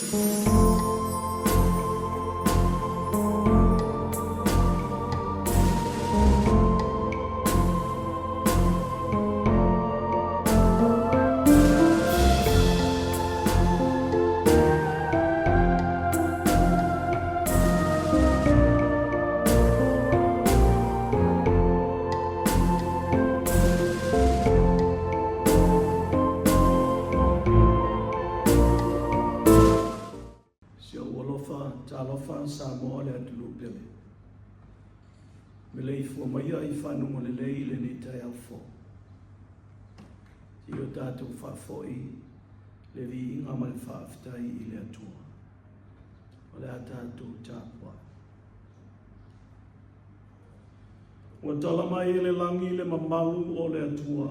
Si ou alofa, talofa Samoa le atunuu pele. Meleifua maia i fanuga lelei i lenei taeao fou. Seia o tatou faafoi le viiga ma le faafetai i le Atua. O le a tatou tapuai. Ua tala mai e le lagi le mamalu o le Atua.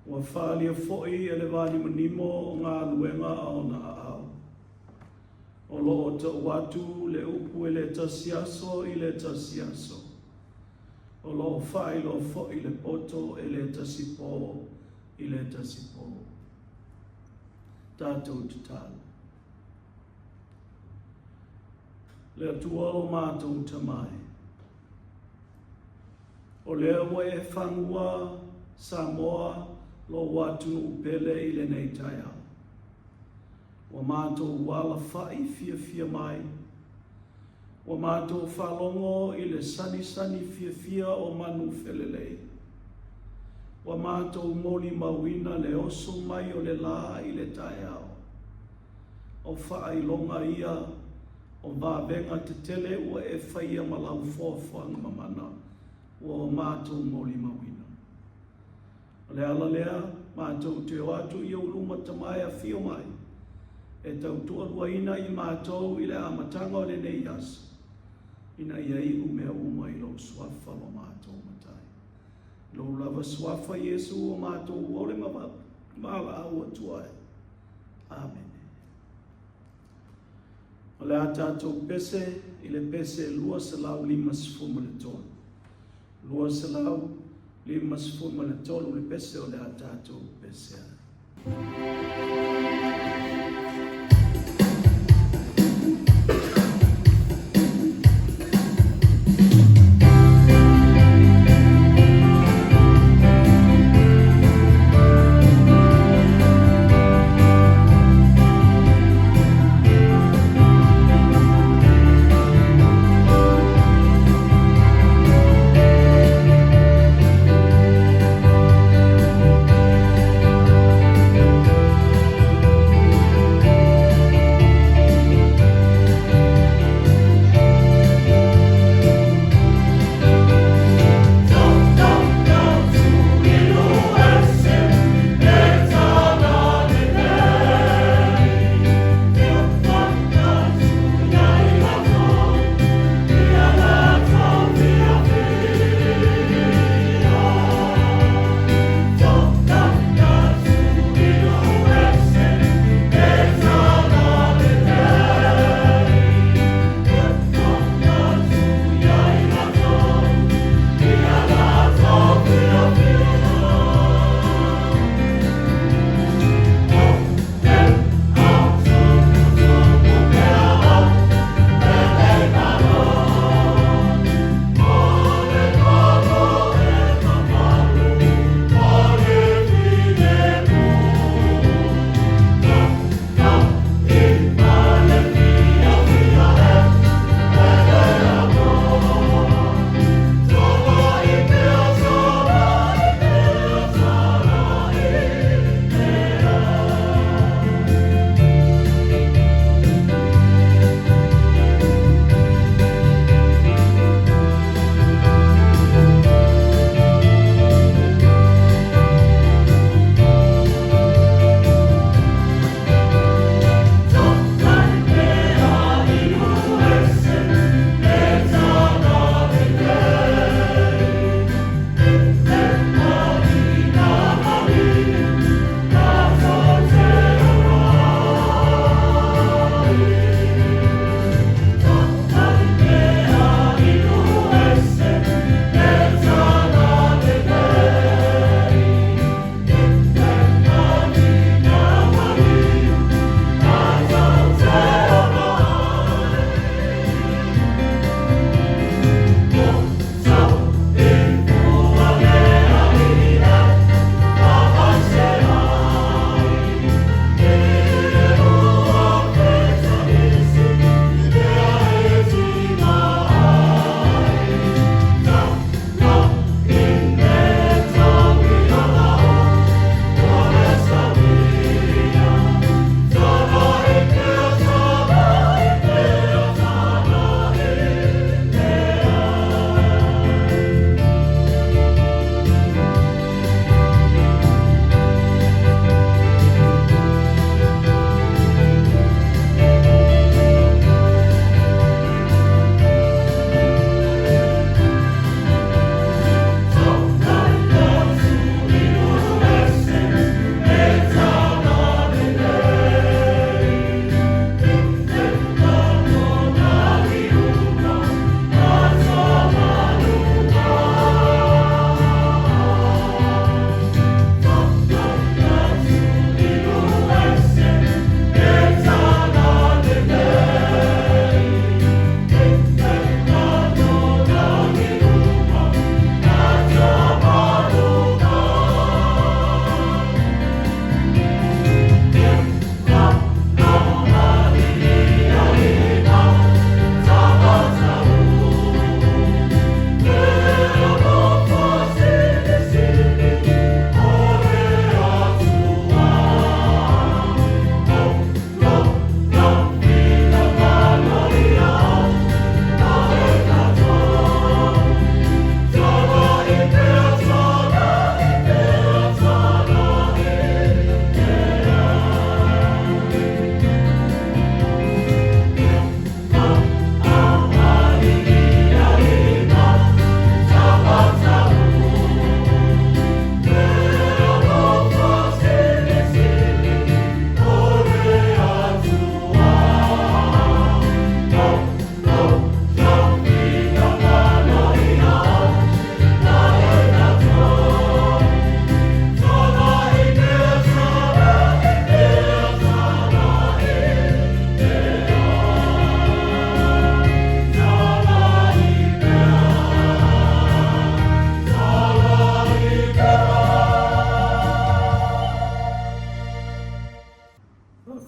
Ua faaalia foi e le vanimonimo o galuega a ona aao. O lo o tau atu le upu e le tasi aso i le tasi aso. O lo o faailoa foi le poto e le tasi pō i le tasi pō. Tatou tatalo. Le Atua o matou Tama e, o lea ua e fagua Samoa lou atunuu pele i lenei taeao. Ua matou alafa'i fiafia mai, ua matou faalogo i le sanisani fiafia o manu felelei. Ua matou molimauina le oso mai o le lā i le taeao. O faailoga ia o vavega tetele ua e faia ma lau foafoaga mamana ua matou molimauina. O le ala lea, matou te o atu i ou luma Tama e afio mai, e tautoaluaina i matou i le amataga o lenei aso, ina ia iu mea uma i lou Suafa lo matou Matai. I lou lava Suafa Iesu ua matou ole ma valaau atu ai. Amene. O le a tatou pese i le pese 253. 253 le pese o le a tatou pese ai.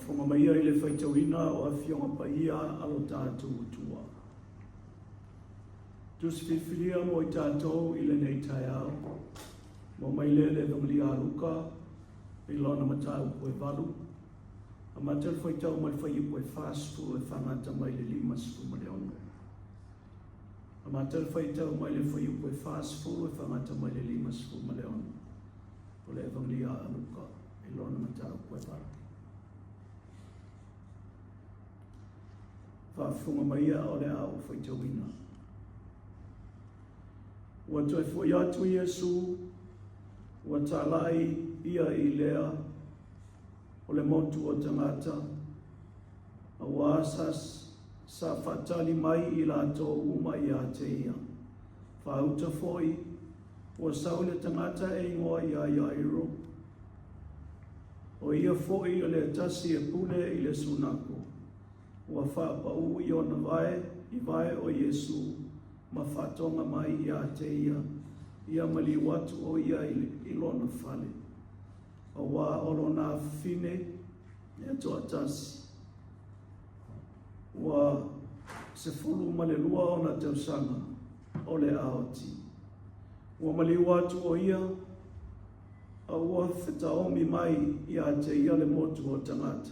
Faafofoga maia i le faitauina o Afioga Paia a lo tatou Atua. Tusi filifilia mo i tatou i lenei taeao, mo mai lea le Evangelia a Luka i lona mataupu e 8, amata le faitau mai le fuaiupu e 40 e faagata mai le 56. Amata le faitau mai le fuaiupu e 40 e faagata mai le 56 o le Evangelia a Luka i lona mataupu e 8. Faafofoga maia o le a ou faitauina. Ua toe foi atu Iesu, ua talai ia i lea o le motu o tagata, auā sa, sa faatali mai i latou uma ia te ia. Faauta foi, ua sau le tagata e igoa ia Iairo, o ia foi o le tasi e pule i le sunako, ua faapaū i ona vae i vae o Iesu ma faatoga mai ia te ia, ia maliu atu o ia i lona fale. Auā o lona afafine e toatasi, ua 12 ona tausaga o le aoti. Ua maliu atu o ia, a ua fetaomi mai ia te ia le motu o tagata.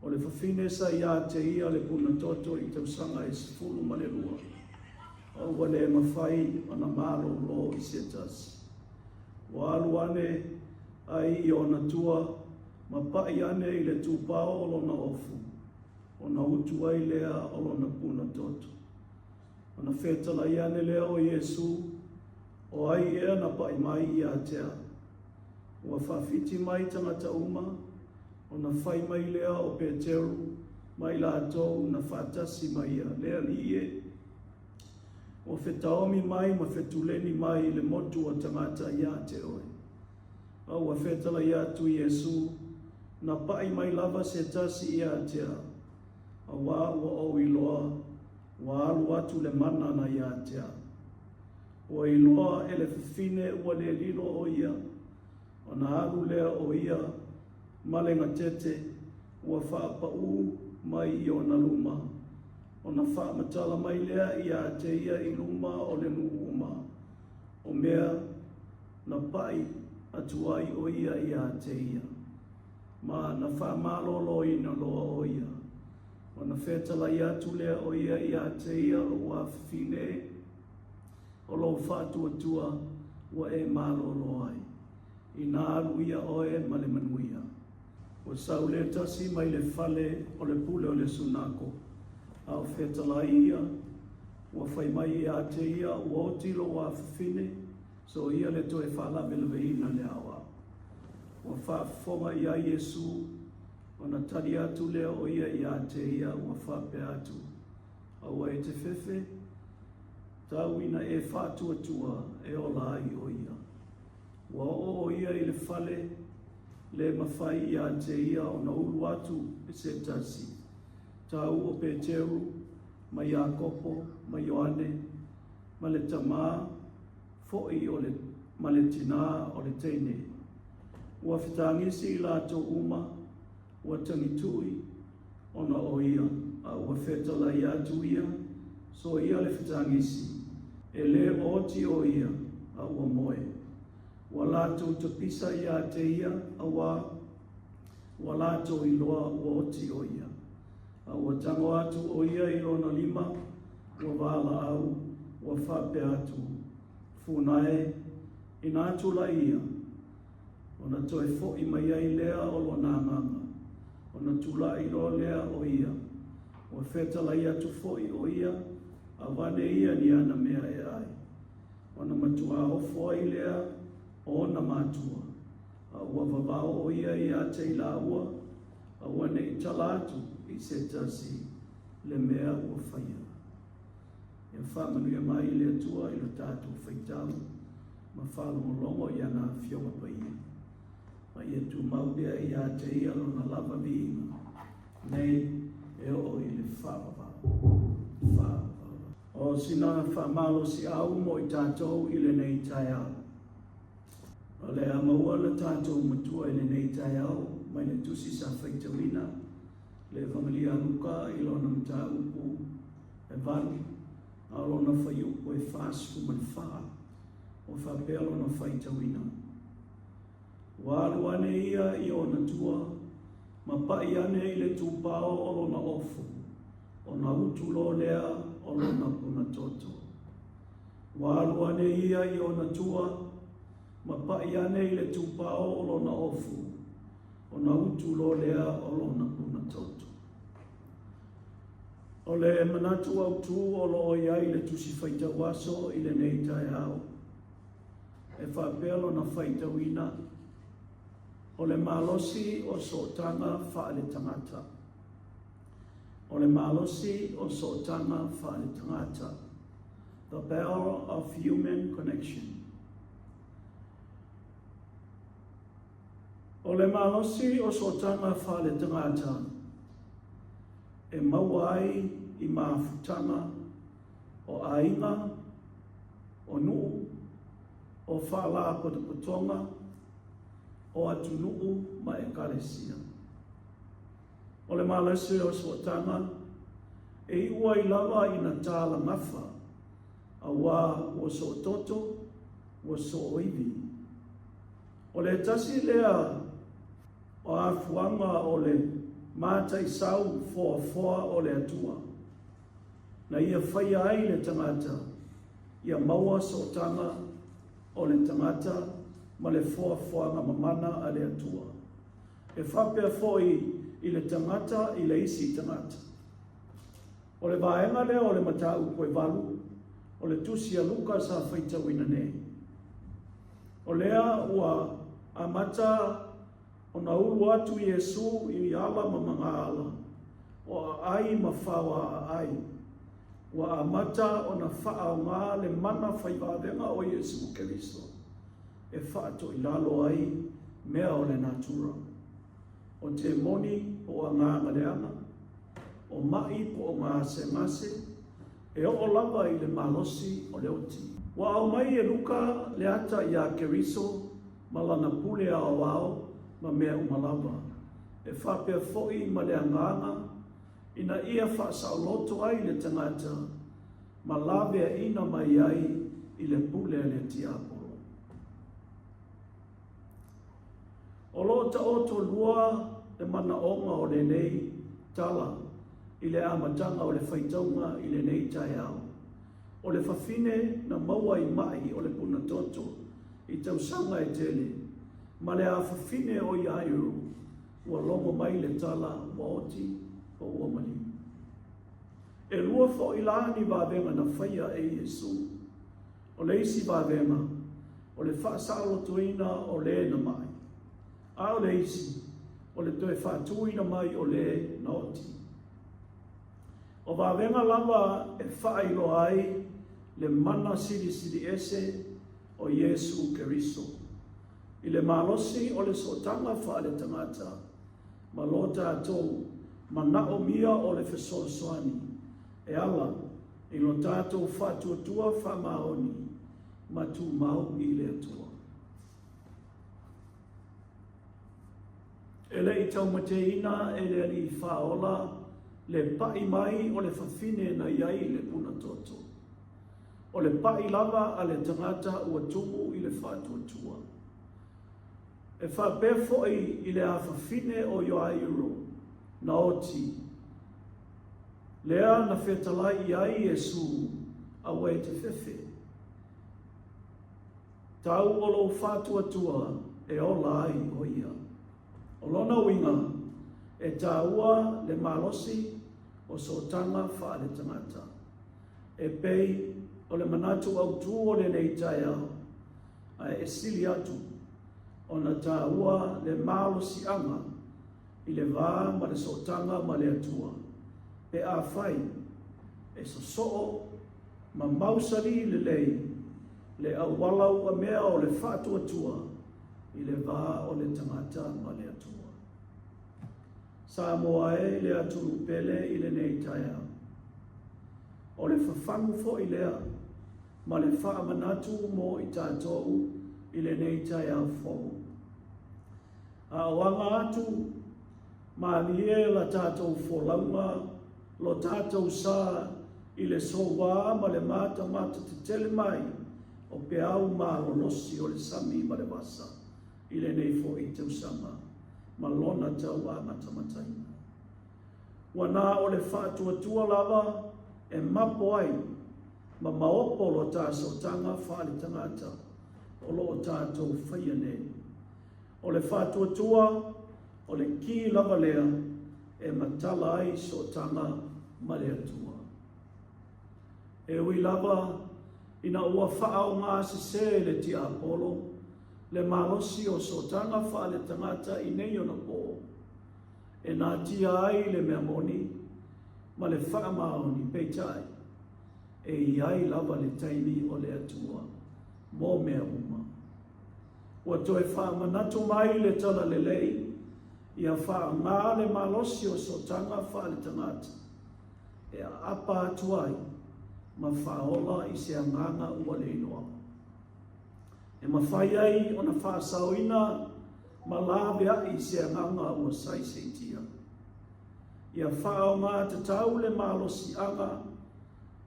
O le fafine sa ia te ia le punatoto i tausaga e 12, a ua le mafai ona malolo i se tasi. Ua alu ane ai i ona tua ma paʻi ane i le tupao o lona ofu, ona utu ai lea o lona puna toto. Ona fetalai ane lea o Iesū, O ai ea na paʻi mai ia te au? Ua faafiti mai tagata uma, ona fai mai lea o Peteru ma i latou na faatasi ma ia, Le Alii e! Ua fetaomi mai ma fetuleni mai le motu o tagata ia te oe. A ua fetalai atu Iesū, Na paʻi mai lava se tasi ia te au, auā ua ou iloa ua alu atu le mana na ia te au. Ua iloa e le fafine ua le lilo o ia, ona alu lea o ia ma le gatete ua faapaū mai i ona luma, ona faamatala mai lea ia te ia i luma o le nuu uma, o mea na paʻi atu ai o ia ia te ia, ma na faamaloloina loa o ia. Ona fetalai atu lea o ia ia te ia, Lou afafine e, o lou faatuatua ua e malolo ai. Inā alu ia oe ma le manuia. Ua sau le tasi mai le fale o le pule o le sunako, a o fetalai ia, ua fai mai ia te ia, Ua oti lou afafine, so ia le toe faalavelaveina le aoao. Ua faafofoga i ai Iesu, ona tali atu lea o ia ia te ia, ua faapea atu, Aua e te fefe, tau ina e faatuatua e ola ai o ia. Ua oo o ia i le fale, le mafai ia te ia ona ulu atu e se tasi, tau o Peteru, ma Iakopo, ma Ioane, ma le tamā foʻi o le, ma le tinā o le teine. Ua fetagisi i latou uma, ua tagitui ona o ia, a ua fetalai atu ia, so ia le fetagisi, e le oti o ia, a ua moe. Ua latou tapisa ia te ia, auā ua latou iloa ua oti o ia. A ua tago atu o ia i lona lima, ua valaau, ua faapea atu, Funa e, inā tulai ia, ona toe foʻi mai ai lea o lona agaga, ona tulai loa lea o ia, ua fetalai atu foi o ia, avane ia ni ana mea e ai. Ona matuā ofo ai lea o ona matua, a ua vavao o ia ia te i lāua, aua ne i tala atu i se tasi le mea ua faia. Ia faamanuia mai le Atua i lo tatou faitau ma faalogologo i ana Afioga Paia, ma ia tumau pea ia te ia lona lava viiga, nei e oo i le faavavau. Faavavau. O sina faamalosiau mo i tatou i lenei taeao. O le a maua le tatou Matua i lenei taeao mai le tusi sa faitauina. Le Evangelia a Luka i lona mataupu e 8, a o lona fuaiupu e 44, ua faapea lona faitauina. Ua alu ane ia i ona tua, ma paʻi ane i le tupao o lona ofu, ona utu loa lea o lona punatoto. Ua alu ane ia i ona tua, ma paʻi ane i le tupao o lona ofu, ona utu loa lea o lona punatoto. O le manatu autu o lo o i ai le Tusi Faitau Aso i lenei taeao, e faapea lona faitauina, o le malosi o sootaga faaletagata. O le malosi o sootaga faaletagata. The power of human connection. O le malosi o sootaga faaletagata e maua ai i mafutaga o aiga, o nuu, o faalapotopotoga, o atunuu ma ekalesia. O le malosi o sootaga e iu ai lava ina talagafa, auā ua soototo, ua sooivi. O le tasi lea o afuaga o le mataisau foafoa o le Atua, na ia faia ai le tagata ia maua sootaga o le tagata ma le foafoaga mamana a le Atua. E faapea foi i le tagata i le isi tagata. O le vaega lea o le mataupu e 8 o le tusi a Luka sa faitauina nei. O lea ua amata ona ulu atu Iesu i ala ma magaala, o aai ma fao aai. Ua amata ona faaaoga le mana faivavega o Iesu Keriso e faatoilalo ai mea o le natura. O temoni po o agaga leaga, o maʻi po o gasegase, e oo lava i le malosi o le oti. Ua aumai e Luka le ata iā Keriso ma lana pule aoao ma mea uma lava, e faapea foi ma le agaga ina ia faasaoloto ai le tagata ma laveaiina mai ai i le pule a le tiapolo. O lo o taoto lua le manaoga o lenei tala i le amataga o le faitauga i lenei taeao. O le fafine na maua i maʻi o le punatoto i tausaga e tele, ma le afafine o Iairu ua logo mai le tala ua oti po ua maliu. E lua foi la ni vavega na faia e Iesu. O le isi vavega, o le faasaolotoina o le na maʻi, a o le isi, o le toe faatuina mai o le na oti. O vavega lava e faailoa ai le mana silisili ese o Iesu Keriso i le malosi o le sootaga faaletagata ma lo tatou manaomia o le fesoasoani e ala i lo tatou faatuatua faamaoni ma tumau i le Atua. E le i taumateina e le Alii Faaola le paʻi mai o le fafine na i ai le punatoto. O le paʻi lava a le tagata ua tumu i le faatuatua. E faapea foi i le afafine o Iairo na oti, lea na fetalai i ai Iesu, aua e te fefe. Tau o lou faatuatua e ola ai ʻo ia. O lona uiga, e tāua le malosi o sootaga faaletagata. E pei o le manatu autū o lenei taeao, ae e sili atu ona tāua le malosiaga i le va ma le sootaga ma le Atua, pe afai e sosoo ma mausali lelei le auala uamea o le faatuatua i le va o le tagata ma le Atua. Samoa e le atunuu pele i lenei taeao. O le fafagu foi lea ma le faamanatu mo i tatou i lenei taeao fou. A o aga atu Malie la tatou folauga, lo tatou sa i le soua ma le matamata tetele mai o peau malolosi o le sami ma le vasa i lenei foi tausaga ma lona tau amatamataina. Ua na o le faatuatua lava e mapo ai ma maopo lo ta sootaga faaletagata o lo o tatou faia nei. O le faatuatua, o le ki lava lea e matala ai sootaga ma le Atua. E ui lava ina ua faaaogasesē le tiapolo le malosi o sootaga faaletagata i nei ona pō, e natia ai le mea moni ma le faamaoni, peitai, e i ai lava le taimi o le Atua mo mea uma. Ua toe faamanatu mai le Talalelei ia faaaoga le malosi o sootaga faaletagata e aapa atu ai ma faaola i se agaga ua le iloa. E mafai ai ona faasaoina ma laveai se agaga ua saisaitia. Ia faaaoga tatau le malosiaga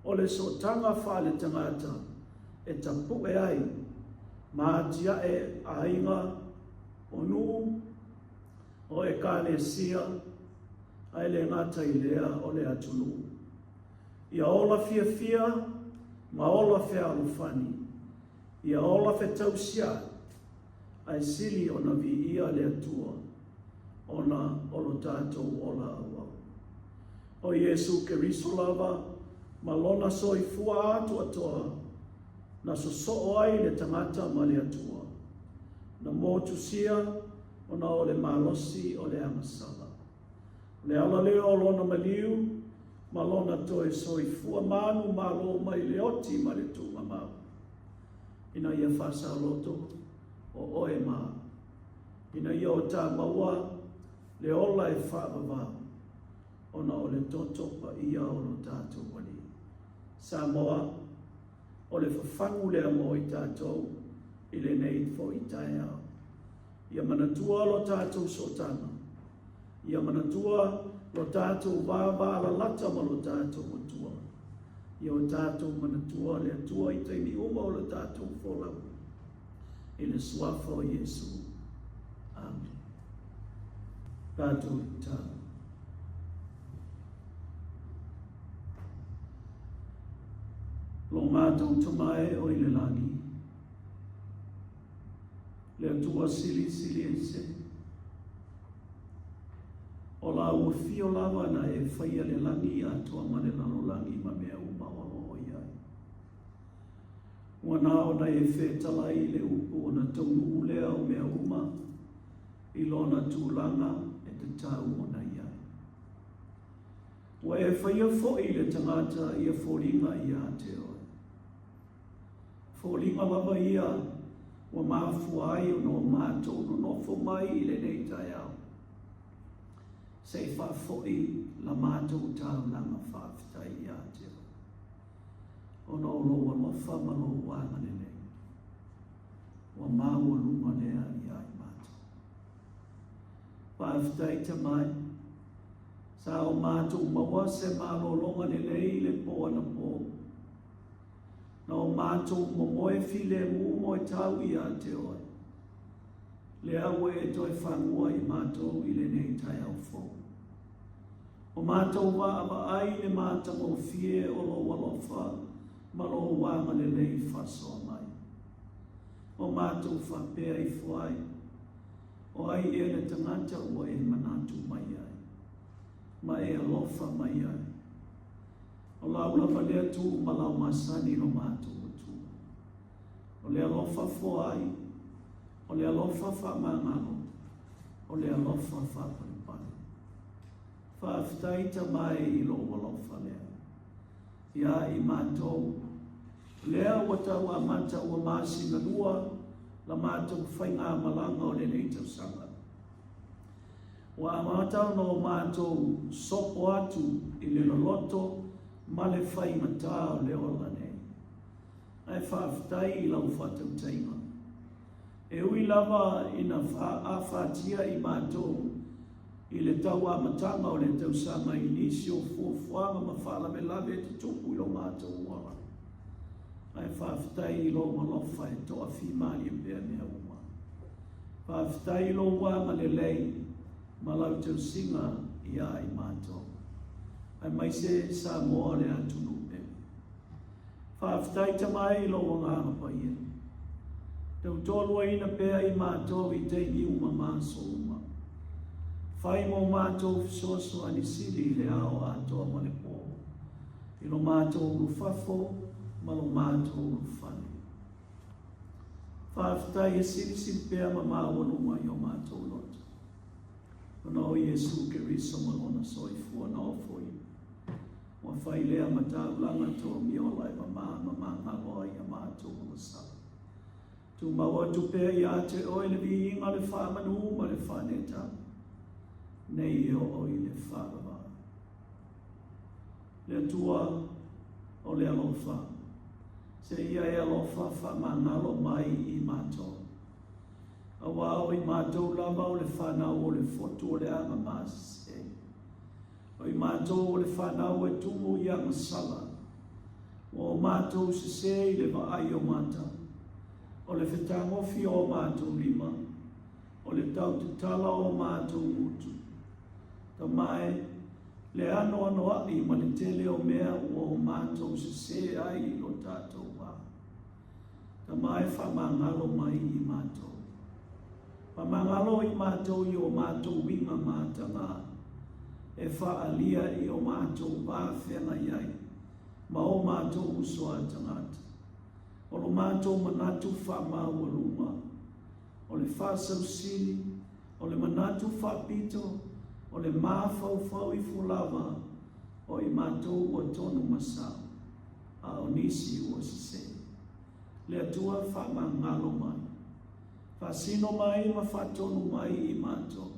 o le sootaga faaletagata e tapu'e ai ma atia'e aiga, o nuu, o ekalesia, ae le gata i lea o le atunuu. Ia ola fiafia ma ola fealofani, ia ola fetausia'i, ae sili ona viia le Atua ona o lo tatou ola auau. O Iesu Keriso lava ma Lona soifua atoatoa na sosoo ai le tagata ma le Atua, na motusia ona o le malosi o le agasala. O le ala lea o Lona maliu ma Lona toe soifua manumalo mai le oti ma le tuugamau, ina ia faasaoloto o oe ma au, ina ia o ta maua le ola e faavavau ona o le toto paia o lo tatou Alii. Samoa, o le fafagu lea mo i tatou i lenei foi taeao. Ia manatua lo tatou sootaga, ia manatua lo tatou vavalalata ma lo tatou Atua. Ia o tatou manatua le Atua i taimi uma o lo tatou folauga. I le Suafa o Iesu. Amene. Tatou tatalo. Lo matou Tama e o i le lagi, le Atua silisili ese, o lau afio lava na e faia le lagi atoa ma le lalolagi ma mea uma o lo o i ai. Ua na ona e fetalai i le upu ona taunuu lea o mea uma i lona tulaga e tatau ona i ai. Ua e faia foi le tagata ia foliga ia te oe. Foliga lava ia ua mafua ai ona o matou nonofo mai i lenei taeao, se i faafoi la matou taulaga faafetai ia te oe, ona o lou alofa ma lou agalelei ua maualuga lea ia i matou. Faafetai Tama e, sa o matou maua se malologa lelei i le po anapo. Na o matou momoe filemu moetau ia te oe. Lea ua e toe fagua i matou i lenei taeao fou. O matou vaavaai i le matagofie o lou alofa ma lou agalelei faasoa mai. O matou faapea ifo ai, o ai ea le tagata ua e manatu mai ai, ma e alofa mai ai? O lau lava lea tuu ma lau masani i lo matou Atua. O le alofa foai, o le alofa faamagalo, o le alofa faapalepale. Faafetai Tama e i lou alofa lea ia i matou. Lea ua tau amata ua masina lua la matou faigamalaga o lenei tausaga. Ua amata ona o matou sopo atu i le loloto ma le faigata o le ola nei. Ae faafetai i lau faatautaiga. E ui lava ina afatia i matou i le. le tau amataga o le tausaga i nisi o fuafuaga ma faalavelave e tutupu i lo matou ola. Ae faafetai i lou alofa e toafimalie pea mea uma. Faafetai i lou agalelei ma lau tausiga ia i matou, aemaise Samoa le atunuu pele. Faafetai Tama e i lou Agaga Paia. Tautoaluaina pea i matou i taimi uma ma aso uma. Fai mo matou fesoasoani sili i le ao atoa ma le po, i lo matou ulufafo ma lo matou ulufale. Faafetai e silisili pea ma maualuga i o matou loto, ona o Iesu Keriso ma Lona soifua na ofoina. Ua fai lea ma taulaga toamiola e mama ma magalo ai a matou agasala. Tumau atu pea ia te oe le viiga, le faamanu ma le faaneta, nei e oo i le faavavau. Le Atua o le alofa, seia e alofa faamagalo mai i matou. Aua o i matou lava o le fanau o le fotu o le agamasese. O i matou o le fanau e tumu i agasala, ua o matou sesē i le vaai o mata, o le fetagofi o o matou lima, o le tautatala o o matou gutu. Tama e, le anoanoai ma le tele o mea ua o matou sesē ai i lo tatou vā. Tama e, faamagalo mai i matou. Faamagalo i matou i o matou uiga mataga e faaalia i o matou va feagai ai ma o matou uso a tagata. O lo matou manatu faamaualuga, o le faasausili, o le manatu faapito, o le mafaufau ifo lava o i matou ua tonu ma sao, a o nisi ua sese. Le Atua faamagalo mai. Faasino mai ma faatonu mai i matou,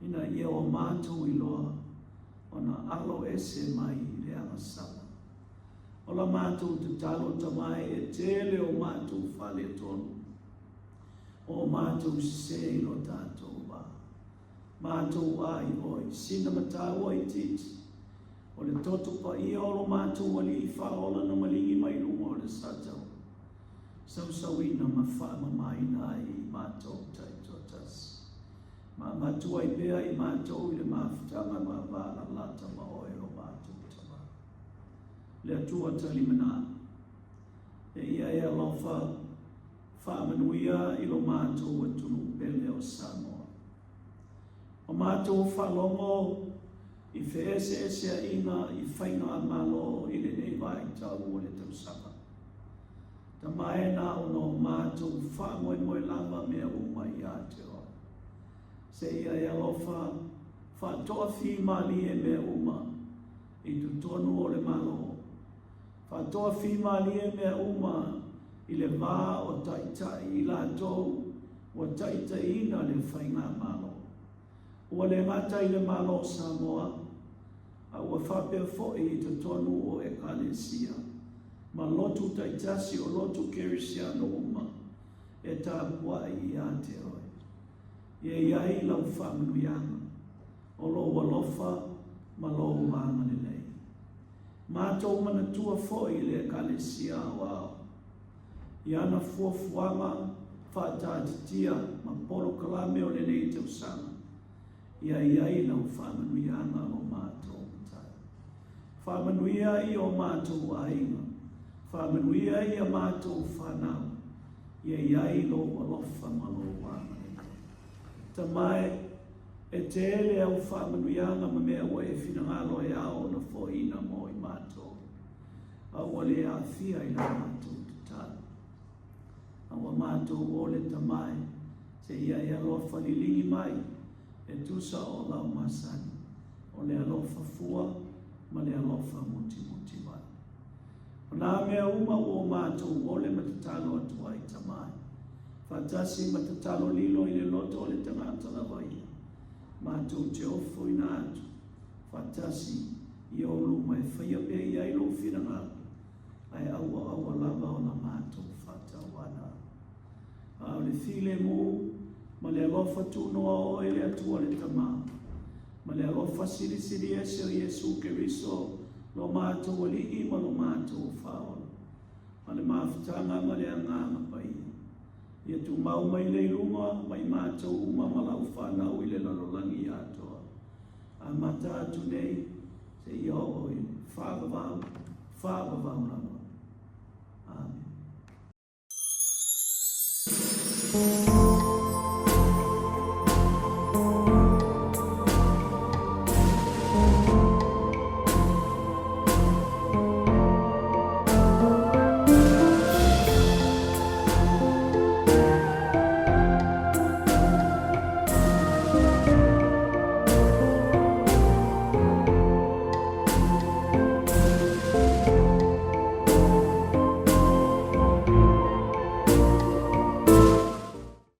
ina ia o matou iloa ona alo ese mai i le agasala. O la matou tatalo Tama e, e tele o matou faaletonu, o matou sese i lo tatou va. Matou a i oe, sina mataua itiiti, o le toto paia o lo matou Alii faaola na maligi mai luga o le satau, sausauina ma faamamaina ai i matou taitoatasi, ma avatu ai pea i matou i le mafutaga ma vaalalata ma oe lo matou Tama. Le Atua talimanao, e ia e alofa faamanuia i lo matou atunuu pele o Samoa. O matou faalogo i feeseeseaiga i faigamalo i lenei vaitau o le tausaga. Tama e, na ona o matou faamoemoe lava mea uma ia te oe. Seia e alofa faatoafimalie mea uma i totonu o le Malo. Faatoafimalie mea uma i le va o taitai i latou ua taitaiina le faigamalo. Ua le gata i le Malo o Samoa, a ua faapea foi i totonu o Ekalesia ma lotu taitasi o lotu Kerisiano uma e tapuai ia te oe. Ia i ai lau faamanuiaga, o lou alofa ma lou agalelei. Matou manatua foi i le Ekalesia Aoao i ana fuafuaga faataatitia ma polokalame o lenei tausaga, ia i ai lau faamanuiaga o matou Matai. Faamanuia i o matou aiga, faamanuia i a matou fanau, ia i ai lou alofa ma lou agalelei. Tama e, e tele au faamanuiaga ma mea ua e finagalo e ao ona foaina mo i matou, a ua le aafia i la matou tatalo. A ua matou ole Tama e, seia e alofa liligi mai e tusa o lau masani, o le alofa fua ma le alofa mutimuti wale. O nā mea uma ua o matou ole ma tatalo atu ai, Tama e, faatasi ma tatalo lilo i le loto o le tagata lava ia, matou te ofoina atu faatasi i ou luma e faia pea i ai lou finagalo, ae aua aua lava ona matou faatauana. A o le filemu ma le alofa tunoa o oe le Atua le Tama, alofa silisili ese o Iesu Keriso lo matou Alii ma lo matou Faaola, ma le mafutaga ma le Agaga Paia, ia tumau mai lea i luga ma i matou uma ma lau fanau i le lalolagi atoa, amata atu nei seia oo i le faavavau, faavavau lava. Amene.